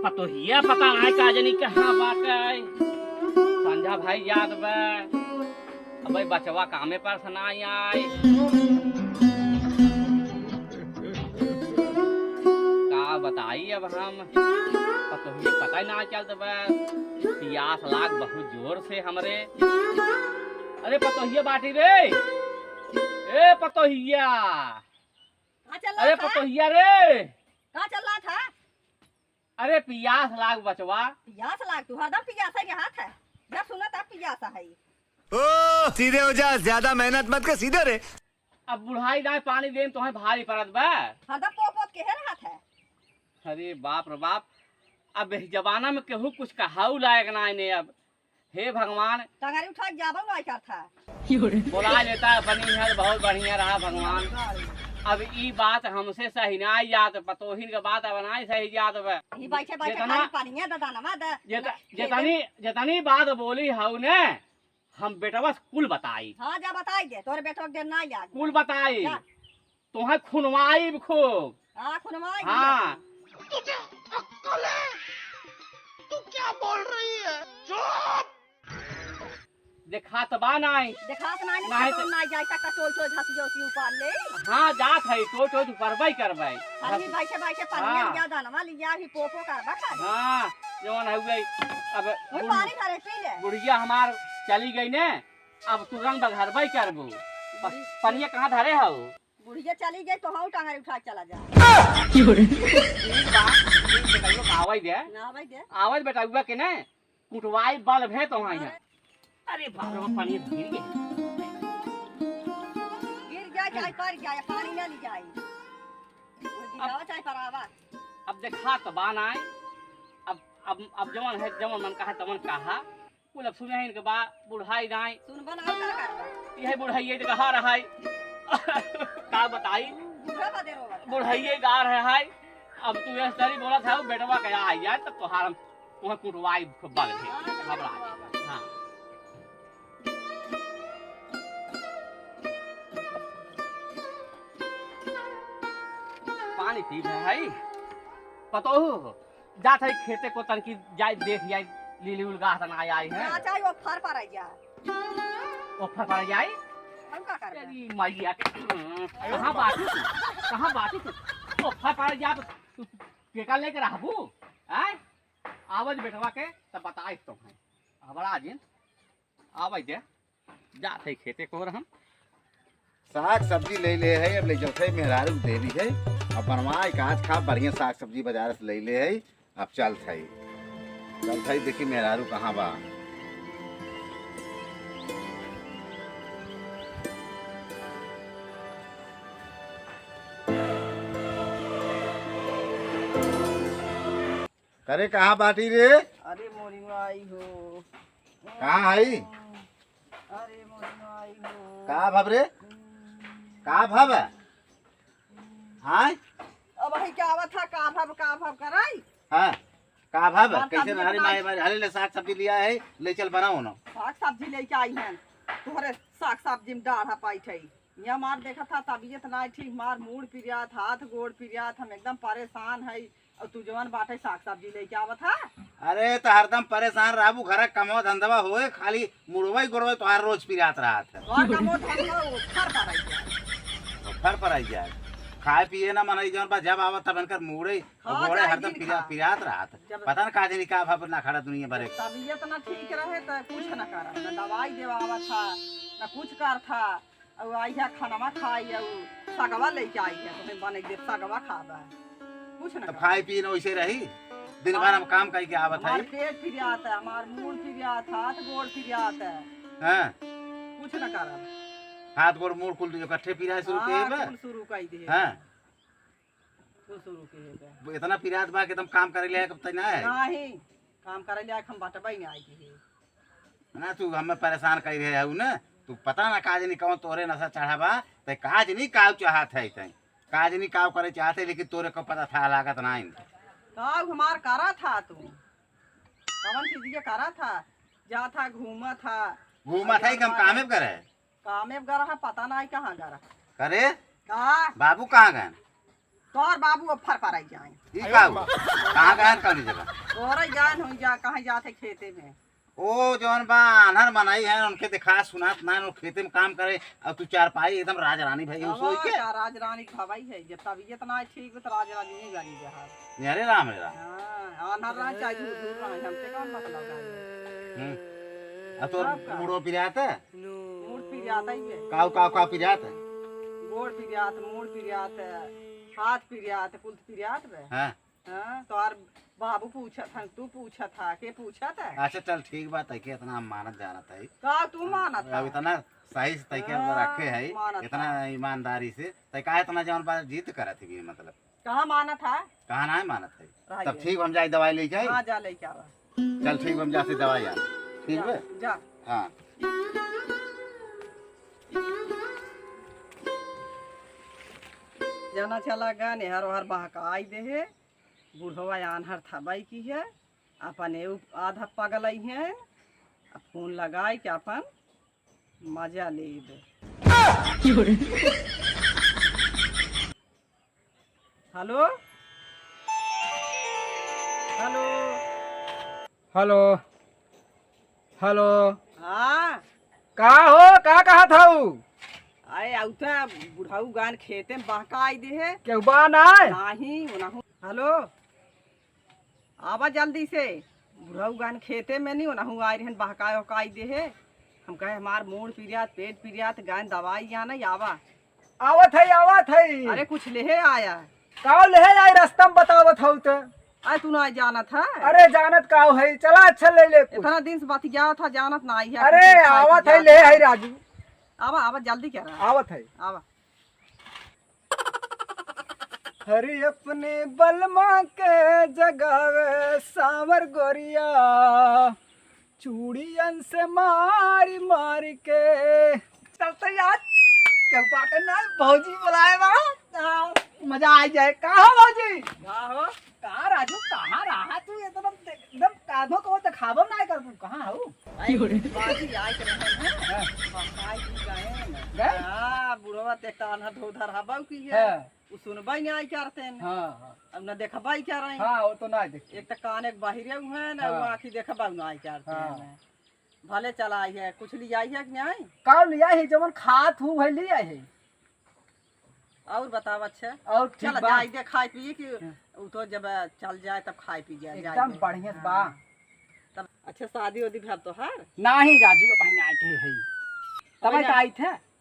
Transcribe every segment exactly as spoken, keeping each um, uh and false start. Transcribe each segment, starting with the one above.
पतोहिया पता नाहीं का जनी कहाँ बाटे। संझा भई जात बा। अबे बचवा कामे पर से नाहीं आए। का बताई अब हम, पतोहिया पता ही ना चलत बा। पियास लाग बहुत जोर से हमरे। अरे पतोहिया बाटी रे, ए पतोहिया, का चल रहा अरे था? पतोहिया रे, का चल रहा था? अरे पियास लाग बचवा। पियास लाग, तू हरदम पियास है, यहाँ था जब सुना तब पियास है। ओ, सीधे हो जा, ज्यादा मेहनत मत कर, सीधे रे। अब बुढ़ाई दाए पानी देम तोहे भारी पड़त बा। हरदम पोप पोप के है रहत है। अरे बाप रे बाप, अब इस जमाना में केहू कुछ कहाऊ लायक नाहीं ने अब। हे भगवान। टंगरी उठा के जाबो नाहीं करत है। बोला लेता अपनी है, बहुत बढ़िया रहा भगवान। अब ई बात हमसे सही नाहीं जात, पतोहिन के बात अब नाहीं सही जात बा। ई बैठे बैठे जितना खाली पानिया दे दानवा दे। जित-, जितनी, जितनी बात बोली हऊ ने, हम बेटवा से कुल बताई। हाँ, जा बताई दे, तोरे बेटवा के देर ना याद। कुल बताई। जा। तोहे खुनवाई खूब। हाँ, खुनवाई हाँ। दिया। तुझे अक्कल है? तू क्या बोल रही है? चुप! देखात बा नाहीं। देखात नाहीं, नाहीं तो तो ना जाए, तक टोल टोल घस जो सी ऊपर ले। हाँ, जात है, टोल टोल ऊपर बाई करबै। खाली बैठे बैठे पानी हाँ। लिया, दानवा लिया, ही पोपो करबा खाली। हाँ, जवन है वही। अब वही बुढ़-, पानी भरे पी ले। बुढ़िया हमार चली गई ने, अब तू रंग बघरबई करबू। प-, बुढ़ी- पनिया कहाँ धरे हऊ? बुढ़िया चली गई तो हऊ टंगरी उठा के चला जा। ठीक बा, ठीक बा, कहियो का आवाज दे। ना आवाज दे। आवाज बेटा हुआ के ने, कुटवाई बल भे तो वहाँ। अरे। अरे बाप रे, पनिया गिर गई। गिर जाए चाहे पड़ जाए, पानी ना ली जाए। वो गिरावा चाहे पड़ावा। अब देखा तो बा नाई। अब, अब, अब जवन है, जवन मन कहा, तवन कहा। कुल अब सुने इनके बा, बुढ़ाई नाई। सुनबा ना, और का करबा? यही बुढ़ाई, ये जगह रहा है। का बताई? बूढ़ा बदे रोवत। बुढ़ाई ये गा रहा है। अब तू ये सरी बोला था, बेटवा के आ जाए, तब तोहार हम, तोहार कुटवाई खूब बल है। हाँ, तो घबरा कुटवा। हाँ। पानी पी रहे है। पतोहू, जात है खेते को तनकी जाए देख जाए, लीली उलगाह तना आई है। ना चाहे वो फर पर आई जा। वो फर पर आई? हम का करबे? तेरी मैया के। कहाँ बाटी तू? कहाँ बाटी तू? वो फर पर जा तो तू केका लेके रहबू? आय? आवाज बेटवा के तब बताए तो है। हबड़ा जिन। आवाज दे। जात है खेते को हम। साग सब्जी ले ले है, अब ले जात है मेहरारू के देली है। अब बनवाए के आज खा बढ़िया साग सब्जी बाजार से ले ले है। अब चलत है, चलत है देखी मेहरारू कहाँ बा। अरे कहाँ बाटी रे? अरे मोरी माई हो। कहाँ है? अरे मोरी माई हो। का भब रे? का भब? हाँ? अब वही क्या आवत था, का भब, का भब कराई? हाँ, का भब? हमार कैसे तबीयत नारी ना माई मारी, हले ले साग सब्जी लिया है, ले चल बनाओ ना। साग सब्जी लेके आई हैं, तोहरे साग सब्जी में डाढ़ा पाई थे। ये हमार देखा था तबीयत ना ठीक, हमार मूड़ पिरियात, हाथ गोड़ पिरियात, हम एकदम परेशान है। और तू जवन बाटे साग सब्जी लेके आवत हा? अरे, तो हरदम परेशान रहबू, घर का कमवा धंधवा होए, खाली मुड़वई गोड़वई तोहार रोज पिरात रहत है। तोहार कमवा धंधवा वो फर पर आई जाए। वो फर पर आई जाए। खाए पिए ना मनई जवन बा, जब आवत तब इनकर मुड़े, हाँ, गोड़े जाए हरदम दिन पिरा-, खा। पिरात रहत। जब पता न का जानी का भा ना खड़ा दुनिया भरे। तबीयत ना ठीक रहे तो कुछ ना करत, ना दवाई देवावत हा, ना कुछ करत हा। अउ आइया खानवा खाई, अउ सगवा लेके आई है, तुम्हें बने दे सगवा खाबा। कुछ ना तब खाबा। खाए पिए न वैसे रही, दिन भर हम काम करके आवत हमार है। पेट पिरियात है, हमार मूड़ पिरियात है, हाथ गोड़ पिरियात है। हाँ। कुछ ना करब। हाथ गोड़ मूड़ कुल इकट्ठे पिराए शुरू हाँ, किए बा। कुल शुरू कर दे। हाँ। कुल शुरू किए बा। वो इतना पिरात बा कि एकदम काम करे ले आके तय ना है। नहीं, काम करे ले आके हम बटबा ही नहीं आई थी। ना तू हमें परेशान कर रहे हऊ ना, तू पता ना का जानी कौन तोरे नशा चढ़ा बा, ते का जानी का चाहत है, ते का जानी का करे चाहत है, लेकिन तोरे को पता था लागत नहीं। का हमार करा था तू? कौन चीज के करा था? जा था, घूमा था। घूमा था, एकदम कामे करे। कामे गरहा, पता नाई कहाँ गरहा। अरे, का? बाबू कहाँ गए? तोर बाबू अब फर पर आई जाए। ई का हुआ? कहाँ गए, कौन जगह? तोहरा ज्ञान हो जा, कहाँ जात है खेते में? ओ जौन बा आन्हर मनई है, उनके देखा सुनात ना, वो खेते में काम करे, और तू चारपाई एकदम राजरानी भई हो सोई के। का राजरानी भवाई है, जब तबीयत ना ठीक बा, तो राजरानी नहीं जानी जहाँ। अरे राम रे राम। हाँ, आन्हर रहा चाहे दूर दूर रहा, हमसे कौन मतलब है? हम्म। अब तो तब का? मुड़ो पिरात है? मूड़ पिरात ही है। काऊ, काऊ, काऊ पिरात है? गोड़ पिरात, मूड़ पिरात, हाथ पिरात, कुल पिरात बे। हाँ। हाँ, तोहार बाबू पूछत हन, तू पूछत हा, के पूछत है? अच्छा, चल, ठीक बात है कि इतना हम मानत जानत है। का तू मानत अब है? इतना सही से तैके हाँ, रखे है, मानत इतना है। ईमानदारी से, तै का इतना जौन बात जीत करत है, मतलब? कहाँ मानत है? कहाँ ना मानत है? रहिए। तब ठीक, हम जाए दवाई लेके आई। हाँ, जा लेके आवा। चल, ठीक, हम जाते दवाई आ। ठीक जा, बे? जा। हाँ। जाना चला गा, नेहर ओहर बहकाई दे है। बुढ़वा आन्हर थबाई की है, अपन एउ आधा पगलई है, आ फोन लगाई के अपन मजा लेब। Hello, hello, hello, hello. हाँ। का हो, का कहत हऊ? अरे, आउ त बुढ़ऊ गान खेते में बहकाई दे है। केहू बा ना? नाही, ओनहू। हेलो, आवा जल्दी से। बुढ़ऊ गान खेते में नहीं, ओनहू आए रहन, बहकाए उहकाई दे है। हम कहे, "हमार मूड़ पिरियात, पेट पिरियात, गान दवाई या नहीं, आवा।" आवत है, आवत है। अरे, कुछ लेहे आया। काव लेहे आई, रास्ता में बतावत हऊ त। अरे, तू ना जानत है? अरे, जानत काव है, चला, अच्छा, ले ले कुछ। इतना दिन से बतियावत है, जानत ना आई है, अरे, कुछ खाए आवत है, पिए ले आई राजू। आवा, आवा, जल्दी करा। आवत है। आवा। हरी अपने बलमा के जगावे सावर गोरिया, चूड़ियन से मारी मारी के। चलते यार, के बाटे ना, भौजी बुलाए बा। आ, मजा आ जाए। का हो भौजी? का हो? का राजू, कहाँ रहा तू? एकदम, एकदम काधो को देखाबो ना कर तू, कहाँ हो? आई बाजी आए के रहन है। हाँ। हाँ, आई भी गए हैं। गए? हाँ, बुढ़वा ते तान धोधर हबाऊ की है। हाँ। उ सुनबई नहीं आई करते हैं। हाँ, हाँ। अब न देखबई क्या रही। हाँ, वो तो ना देखे। एक तो कान एक बाहिरे हुए ना, हाँ। वो आँखी देखबा नहीं आई करते हाँ। हैं। भले चला आई है, कुछ लियाई है कि नहीं? का लियाई है? जवन खात हूँ, वही लियाई है। और बताओ, अच्छा? और ठीक चल बा। जाई दे खाए पिए कि हाँ। उ तो जब चल जाए तब खाए पी जाए, जाए एकदम दे। बढ़िया से बा। हाँ। तब अच्छा, शादी वादी भर तोहार? नाही राजू, अब यहाँ आके है। तब अबे तो ना। आई थे।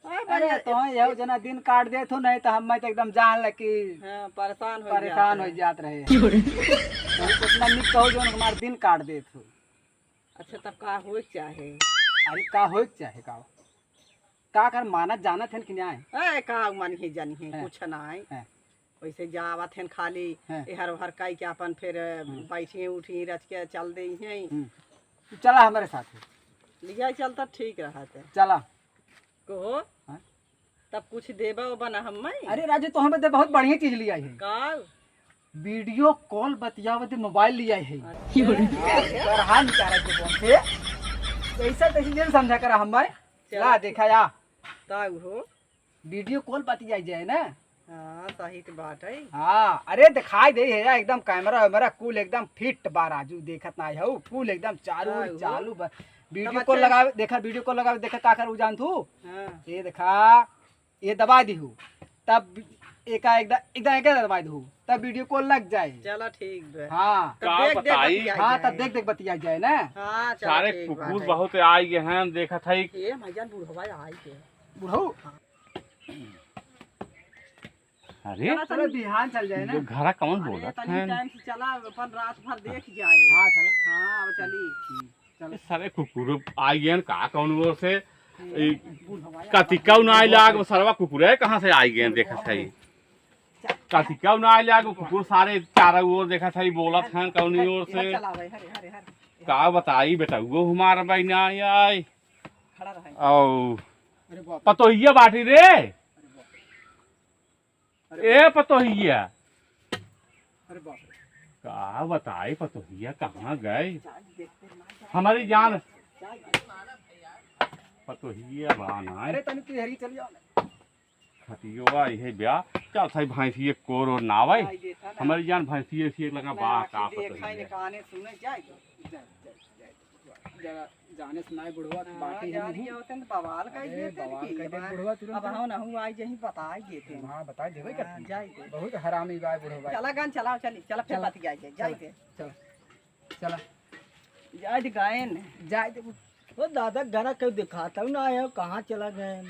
अरे अरे, बढ़िया। तो यह जना दिन काट देत हो, नहीं तो हम मैं तो एकदम जान ल कि हाँ, परेशान हो परेशान जात हो रहे। जात रहे। क्यों रे? बहुत इतना निक कहो जो हमार दिन काट देत हो। अच्छा, तब का होए के चाहे? अरे, का होए के चाहे, का? का कर मानत जानत हन कि नाय? ए, का मानी है, जानी है, हैं। कुछ ना है। हैं। वैसे जावत हन खाली, हैं। एहर ओहर कई के अपन फिर हम्म। बैठी उठी रच के चल दे हैं। हम्म। तू चला हमारे साथ। लिया चलता ठीक रहत है। चला। कहो, हाँ? तब कुछ देबा ओबा ना हम्मे? अरे राजू, तो हमें दे बहुत बढ़िया चीज लिया है। का? वीडियो कॉल बतियावे दे मोबाइल लिया है। अच्छा। हाँ, गरहान चारा के बोल से। ऐसा तैसे जिन समझा करा हम्मे। चला। ला देखा या। का हो? वीडियो कॉल बतियाई जाए ना। हाँ, सही तो बात है। हाँ, अरे दिखाई दे है यार, एकदम कैमरा वैमरा कुल एकदम फिट बा राजू, देखत ना हो, कुल एकदम चारू ओर हाँ, हो। चालू बा। वीडियो तब कॉल अच्छा। लगावे, देखा, वीडियो कॉल लगावे, देखा का करू जान तू? हाँ। ये देखा, ये दबा दी हूँ, तब एका एकदम, एकदम एका दबा दी हूँ, तब वीडियो कॉल लग जाए। चला ठीक बा। हाँ। तब का देख, देख बताई? बतिया हाँ, जाए। तब देख, देख बतिया जाए ना। हाँ, चला सारे ठीक कुकुर बात है। बहुत आई गए हैं, देखत है। ये भैया बुढ़वा आई के। बुढ़ऊ? हाँ। अरे, चला, चला, तनी बिहान चल जाए ना। ये घरा कौन अरे, बोलत तनी है? टाइम से चला, अपन रात भर देख जाए। हाँ, चला। हाँ, अब चली। चल। ये सारे कुकुर आ गए हैं, का कौन ओर से? हम्म। ई बुढ़वा कतिकाऊ ना आइला, सरवा कुकुर है, कहाँ से आ गए हैं, देखत है। कतिकाऊ ना आइला, कुकुर सारे चारों ओर देखत है, बोलत हैं, कौन ओर से। चला भाई, हरे, हरे, हरे। का बताई बेटा, वो हमार भाई ना आए। खड़ा रहे। औ अरे बाप रे। पतोहिया बाटी रे। अरे बाप रे। अरे ए पतोहिया। अरे बाप रे। का बताई पतोहिया कहाँ गए? हमारी जान। पतोहिया बा ना। अरे तनी तू हेरी चल जाओ ना। खतियो बा, इहे ब्या। चल, सही भैंसिए कोर ओर ना आवे। आई देता ना। हमारी जान भैंसिए से लगा ना, बा, आखिर का पता देखा ही नहीं। काने सुने, जाए दो। जाए, जाए, जाए। जरा जाने सुनाए बुढ़वा की हाँ, बाटी है जान नहीं। गया होते न तो बवाल कर अरे, देते न बवाल कि कर दे अब बुढ़वा तुरंत। अब हम नहु आई जही बताई देते हैं। हाँ, बताई देबे हाँ, करती। जाए दे। बहुत हरामी बा बुढ़वा। चला गन, चलाओ, चली, चला फिर चला, बतिया जाए, जाए चला, दे। चला, चला। जाए दे गायन। जाए दे। ओ दादा, गना क्यों दिखाता हूँ ना आया, कहाँ चला गए?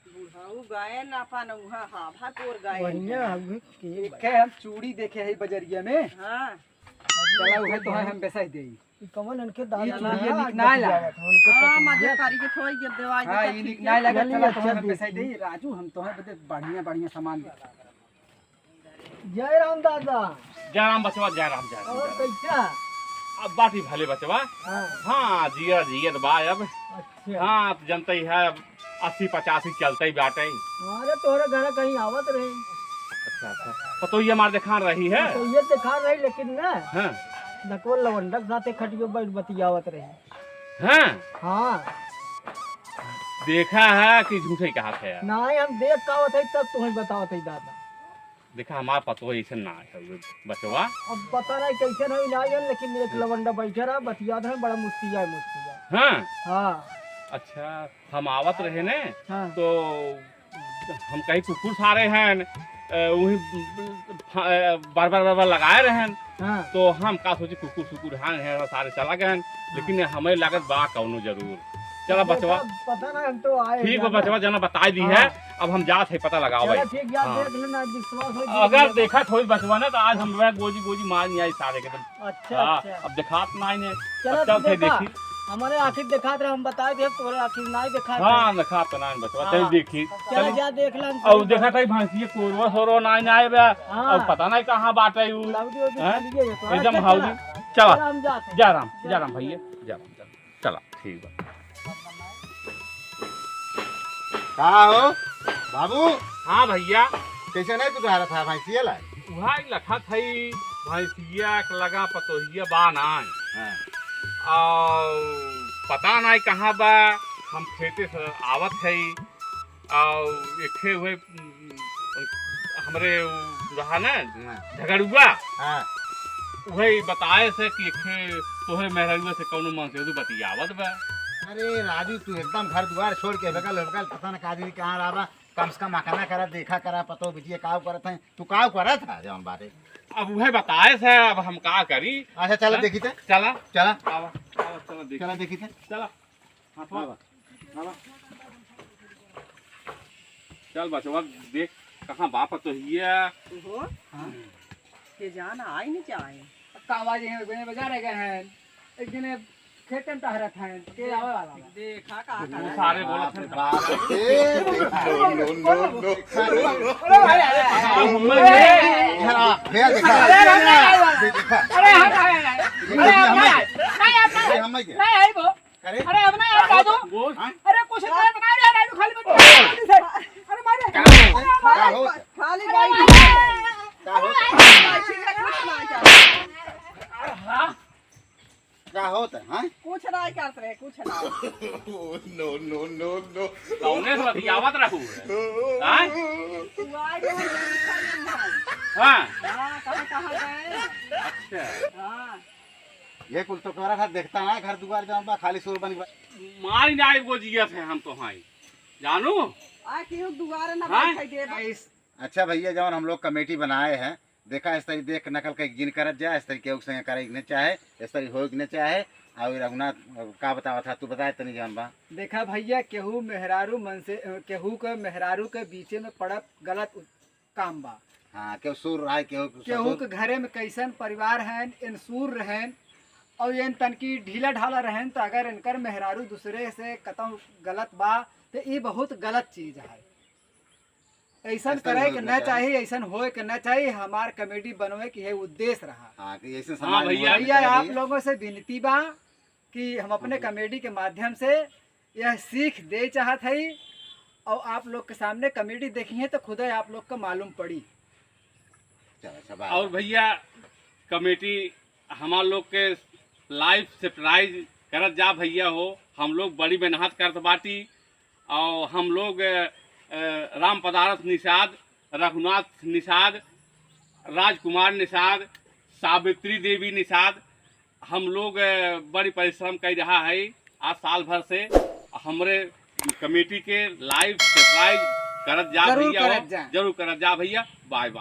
बुढ़ऊ गए ना अपन उहाँ हाभा तोर गए। बढ़िया हउए के देखे हम चूड़ी देखे है बजरिया में। हाँ। चला उहे तो है हम बेसाई देई। ई कमल इनके दाल ये चूड़िया चूड़िया निक ना लागत, उनके हाँ, पतंगिया। मजा करी के थोड़ी जब देवाई हाँ, देता ये ठीक निक है। ना लागत, चलिए, चला तो अच्छा हम दे। बेसाई देई। राजू, हम तोहे बदे बढ़िया बढ़िया सामान दे। जय राम दादा। जय राम बचवा, जय राम, जय राम, और जय राम। कैसा? अब बाटी भले बचवा। हाँ। हाँ, जिया, जियत बा अब। अच्छा। हाँ, तो जनते ही है, अस्सी पचासी चलते ही बाटे। अरे, तोहरे घर कहीं आवत रही। अच्छा, अच्छा। पतोहिया मार देखान रही है? पतोहिया देखान रही, लेकिन ना, हाँ। नकवा लवंडक साथे खटियो बैठ बतियावत रही। हाँ? हाँ। देखा है कि झूठे कहा थे? नहीं, हम देख का होत है, तब तुम्हें बतावत है, दादा। देखा, हमार पतोह ऐसे ना है, बचवा। अब पता नहीं कैसे नहीं, ना है, लेकिन एक लवंडा बैठे रहा, बतियात है, बड़ा मुस्किया है, मुस्किया। हाँ? हाँ। अच्छा, हम आवत रहे ने, हाँ। तो हम कहीं कुकुर सारे हैं, अ, वही, अ, बार बार बार बार लगाए रहे हैं। हाँ। तो हम का सोची कुकुर सुकुर हैं, हैं, सारे चला गए हैं। हाँ। लेकिन हमें लागत बा कौनो जरूर। चला देखा, बचवा। पता ना, हम तो आए ठीक बा जाना। बचवा, जना बताई दी हाँ। है, अब हम जात है पता लगाओ चला भाई। ठीक, यार हाँ। देख लेना, विश्वास हो अगर जाए। देखत होई बचवा ना तो आज हम लोग गोजी गोजी मार नहीं आई सारे के तुम। अच्छा, हाँ, अच्छा। अब देखात नाई ने। चला, अब चल तू थे देखा, देखी। हमारे आखिर देखात रहे, हम बताए दे, तोरे आखिर नाई देखात हाँ, रहे। देखात नाई बचवा, हाँ। चल देखी। चला चल। जा देख ले, हम और चल देखा जाते। कहीं भैंसिया कोरवा सोरवा नाई नाई बे। हाँ। अब पता नहीं कहाँ बाटे उ। लाओ दियो, दियो, हैं? चलिए, ये तो। एकदम अच्छा, हाउदी। चला। चला, हम जाते हैं। जय राम, जय जय राम राम। भैया, जय राम, जय राम। चला, ठीक बा। का हो बाबू? हाँ भैया। कैसे नहीं तू कहा था भैंसिया ला? उहाई लखत हई भैंसिया के लगा पतोहिया बा नाय। हाँ। और पता नाय कहाँ बा, हम खेते से आवत हई और एक ठे हुए हमरे उ रहा ना हाँ। झगड़ुआ। हाँ। उहे बताए से कि एक ठे तोहे मेहररुआ से कौनो मन से तू बतियावत बा। अरे राजू, तू एकदम घर दुआर छोड़ के बगल बगल पता न का दिन कहाँ रहा बा। कम से कम अकना करा, देखा करा, पतो बिटिया काव करत हैं, तू काव करत है जौन बाटे। अब उहे बताए से अब हम का करी? अच्छा चला हैं? देखी थे। चला। चला। आवा, आवा, चला देखी। चला देखी थे। चला। हाँ, हाँ। आवा। चल बचवा, देख कहाँ बाप तो हिया। ओहो, हाँ। के जान आई न जाए। का आवाज है, एक जने बाजार गए हैं, एक जने खेते में टहरत हैं, के आवे वाला बा। देखा का तू सारे बोलत हैं। बाप रे। ए, देखा। No, no, no, no। अरे, अरे, अरे, अरे, अरे, भैया देखा। अरे, अरे, अरे, अरे, देखा। अरे, अरे, अरे, अरे, ये अरे, हमें अरे, क्या? अरे, अरे, ये हमें क्या? नहीं, नहीं, नहीं, वो। अरे। अरे, अब ना यार, राजू। बोल। हाँ? अरे, कुछ नहीं, बना रहे, राजू, खाली बच्चे। अरे, मारे। क्या होता है? खाली अरे, बाइक। मारे। क्या होता है? कुछ नहीं करते। अरे, हाँ। क्या होता है, हाँ? कुछ नहीं करते रहे, कुछ नहीं। No, no, no, no। कौने से बतियावत रहू है? हाँ? तू आ गया है, हाँ। हाँ, कहाँ, कहाँ गए? अच्छा। हाँ। ये कुल तो करा था, देखता ना घर दुआर जौन बा, खाली शोर बनी बा। मारी ना आइब गोजिया से हम तो हाई। जानू? आ, केहू दुआरे ना हाँ? बैठे देब। अच्छा भैया, जौन हम लोग कमेटी बनाए हैं, देखा इस तरी देख नकल के जिन करत जा, इस तरी केहू के संगे करे के न चाहे, इस तरी होए के न चाहे। और रघुनाथ, का बतावा था, तू बताए तनी जौन बा। देखा भैया, केहू मेहरारू मन से, केहू के मेहरारू के बीचे में पड़ब गलत काम बा। हाँ, केहू सूर रहा है, केहू केहू ससुर। के घरे में कैसन परिवार हैं, इन सूर रहेन और इन तनकी ढीला ढाला रहेन, तो अगर इनकर मेहरारू दूसरे से कतहु गलत बा, तो ई बहुत गलत चीज है। ऐसन ऐसन करे होए के के न ना चाही। चाही, ऐसन होए के न चाही। हमार कमेटी बनवे के है उद्देश्य रहा। हाँ, कि ऐसे हाँ समाज में भैया। होए के भैया, आप चाहिए। लोगों से विनती बा कि हम अपने हम्म। कमेटी के माध्यम से यह सीख दे चाहत हई और आप लोग के सामने कमेटी देखी है तो खुदे आप लोग का मालूम पड़ी। चला, शाबाश। और भैया, कमेटी हमार लोग के लाइव सब्सक्राइब करत जा भैया हो, हम लोग बड़ी मेहनत करत बाटी और हम लोग, अ, राम पदारथ निषाद, रघुनाथ निषाद, राजकुमार निषाद, सावित्री देवी निषाद, हम लोग, अ, बड़ी परिश्रम कर रहा है। आज साल भर से हमरे कमेटी के लाइव सब्सक्राइब करत जा जरूर भैया हो, करत जा। जरूर करत जा भैया। Bye bye.